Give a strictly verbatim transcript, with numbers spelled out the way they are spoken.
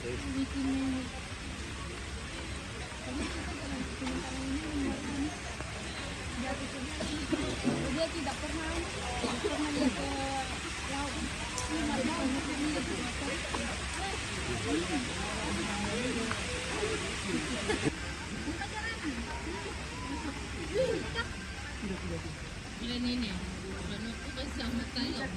Dia tidak pernah, pernah dia ke laut. Ini malu banget. Ini nenek, kalau aku kan sama kayak.